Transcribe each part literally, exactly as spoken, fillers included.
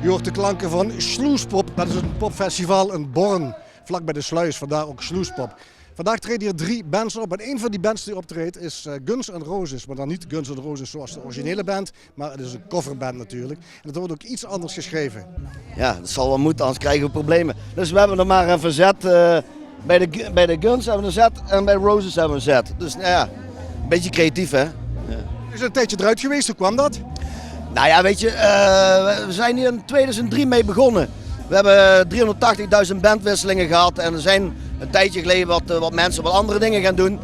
Je hoort de klanken van Sloespop. Dat is een popfestival in Born, vlak bij de sluis. Vandaar ook Sloespop. Vandaag treden hier drie bands op. En een van die bands die optreedt is eh, Guns N' Roses. Maar dan niet Guns N' Roses zoals de originele band. Maar het is een coverband natuurlijk. En het wordt ook iets anders geschreven. Ja, dat zal wel moeten, anders krijgen we problemen. Dus we hebben er maar een verzet eh, bij, de, bij de Guns hebben we een Z en bij Roses hebben we een Z. Dus nou ja, een beetje creatief, hè? Ja. U is een tijdje eruit geweest. Hoe kwam dat? Nou ja, weet je, eh, we zijn hier in tweeduizend drie mee begonnen. We hebben driehonderdtachtigduizend bandwisselingen gehad en er zijn een tijdje geleden wat, eh, wat mensen wat andere dingen gaan doen.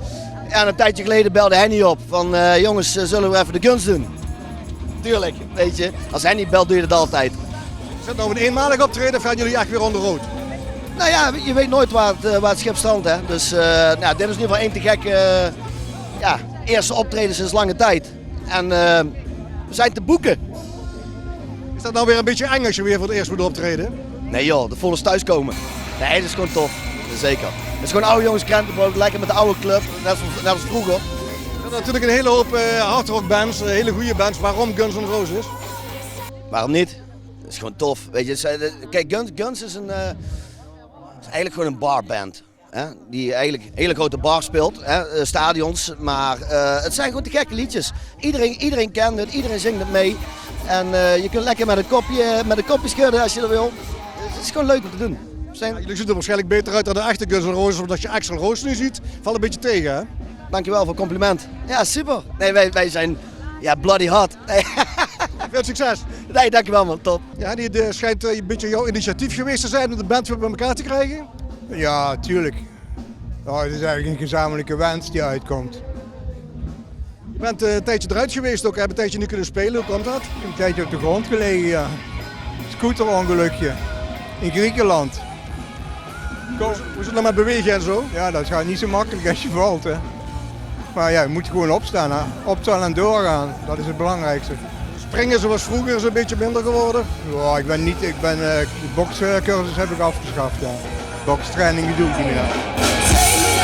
En een tijdje geleden belde Henny op van eh, jongens, eh, zullen we even de Guns doen? Tuurlijk, weet je, als Henny belt doe je dat altijd. Is dat nou een eenmalig optreden of gaan jullie echt weer on the road? Nou ja, je weet nooit waar het, eh, waar het schip strandt, hè. Dus eh, nou, dit is in ieder geval één te gek eh, ja, eerste optreden sinds lange tijd. En eh, we zijn te boeken. Is dat nou weer een beetje eng als je weer voor het eerst moet optreden? Nee joh, dat voelt als thuiskomen. Nee, dat is gewoon tof. Zeker. Het is gewoon oude jongens krentenbrood, lekker met de oude club, net als, net als vroeger. Er zijn natuurlijk een hele hoop eh, hardrockbands, eh, hele goede bands. Waarom Guns N' Roses? Waarom niet? Het is gewoon tof. Weet je, het zijn- kijk, Guns, Guns is, een, eh, is eigenlijk gewoon een barband. Hè? Die eigenlijk hele grote bar speelt, hè? Eh, stadions. Maar eh, het zijn gewoon te gekke liedjes. Iedereen, iedereen kent het, iedereen zingt het mee. En eh, je kunt lekker met een, kopje, met een kopje schudden als je dat wil. Het is gewoon leuk om te doen. We zijn- Jullie zien er waarschijnlijk beter uit dan de echte Guns N' Roses, omdat je Axl Rose nu ziet. Valt een beetje tegen, hè? Dankjewel voor het compliment. Ja, super. Nee, wij, wij zijn ja, bloody hot. Veel succes! Nee, dankjewel man, top. Ja, dit eh, schijnt eh, een beetje jouw initiatief geweest te zijn om de band weer bij elkaar te krijgen. Ja, tuurlijk. Ja, het is eigenlijk een gezamenlijke wens die uitkomt. Je bent eh, een tijdje eruit geweest ook, hebt een tijdje niet kunnen spelen. Hoe komt dat? Een tijdje op de grond gelegen, ja. Scooterongelukje in Griekenland. Hoe is het nou met bewegen en zo? Ja, dat gaat niet zo makkelijk als je valt, hè. Maar ja, je moet gewoon opstaan, hè. Opstaan en doorgaan, dat is het belangrijkste. Springen zoals vroeger is een beetje minder geworden. Ja, ik ben niet, ik ben, eh, de bokscursus heb ik afgeschaft, ja. Bokstraining doe ik niet meer.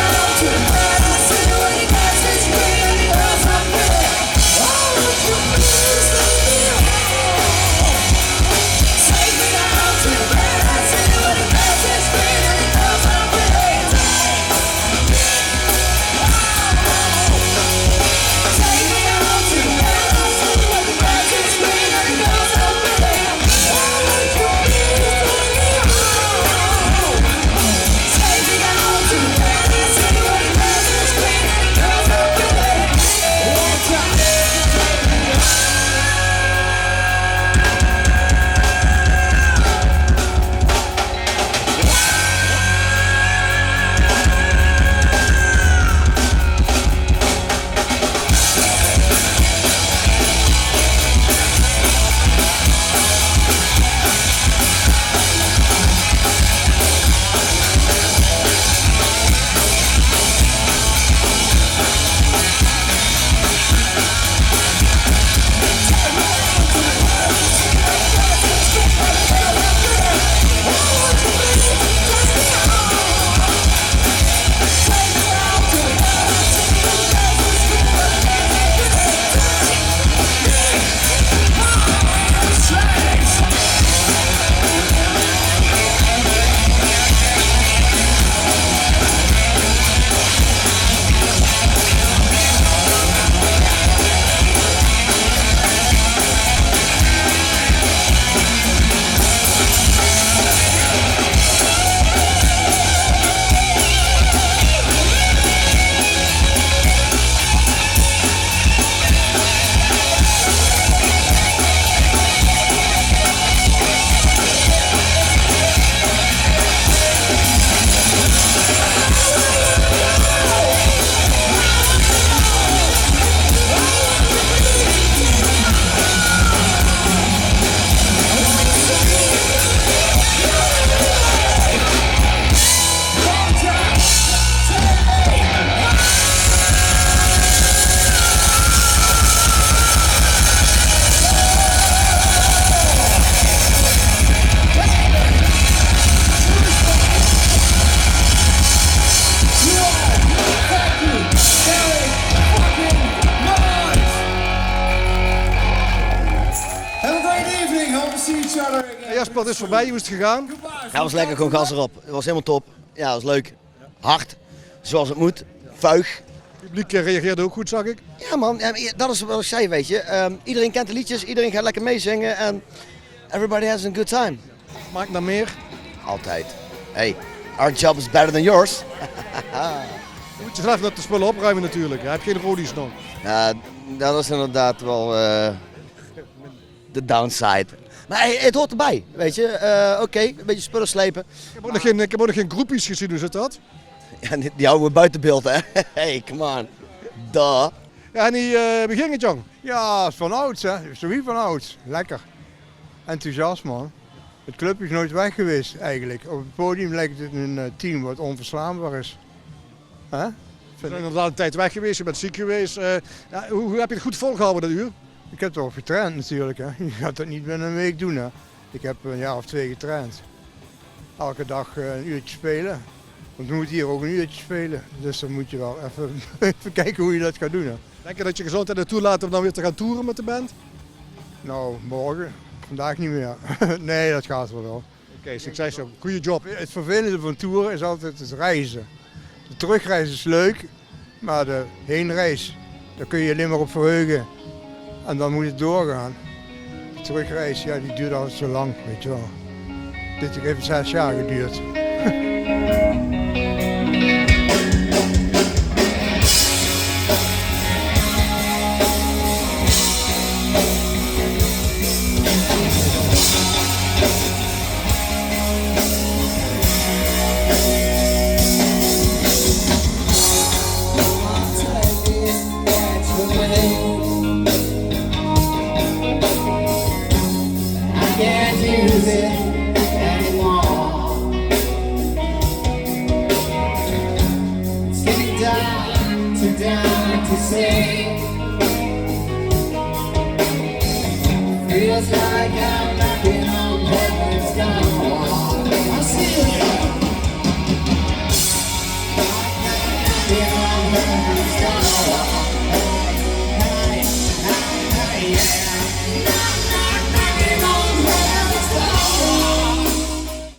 Wat is veurbij? Hoe is 't gegaon? Ja, 't waas lekker, gewoon gas d'rop. 't Waas hielemaol top. Ja, 't waas leuk. Hard, zoeas 't mót. Vuig. 't Publiek, eh, reageerde ouch good, zag ik. Ja, man, ja, i-, dat is wat ik zei, weet je. Ehm, iedereen kent de liedjes, iedereen gaat lekker meezingen en everybody has a good time. Maak nog meer. Altijd. Hey, our job is better than yours. Moet je zelf nog de spullen opruimen natuurlijk. Je hebt geen rollies nog. Ja, dat is inderdaad wel, eh, de downside. Maar hey, het hoort erbij, weet je. Eh, oké, een beetje spullen slepen. Ik heb ook nog geen, ik heb ook nog geen groepies gezien, hoe zit dat? Ja, die, die houden we buiten beeld, hè? Hey, come on. Duh. Ja, en die, eh, wie ging het, jong? Ja, is van ouds, hè. Zo wie van ouds. Lekker. Enthousiast, man. Het clubje is nooit weg geweest, eigenlijk. Op het podium lijkt het een, eh, team wat onverslaanbaar is. Hè? Vind ik. Bent inderdaad een tijd weg geweest, je bent ziek geweest. Eh, ja, hoe, hoe heb je het goed volgehouden, dat uur? Ik heb toch getraind natuurlijk, hè. Je gaat dat niet binnen een week doen, hè. Ik heb een jaar of twee getraind. Elke dag, eh, een uurtje spelen. Want we moeten hier ook een uurtje spelen. Dus dan moet je wel even, even kijken hoe je dat gaat doen, hè. Denk je dat je gezondheid het toelaat om dan weer te gaan toeren met de band? Nou, morgen. Vandaag niet meer. Nee, dat gaat wel, hoor. Oké, succes, jong. Goeie job. Het vervelende van toeren is altijd het reizen. De terugreis is leuk, maar de heenreis, daar kun je je alleen maar op verheugen. En dan moet het doorgaan. De terugreis, ja, die duurt altijd zo lang, weet je wel. Dit heeft zes jaar geduurd. I can't use it anymore. It's getting dark, too dark to see. Feels like I'm knocking on heaven's door. I see you. Knocking on heaven's door. Hey, hey, hey, hey.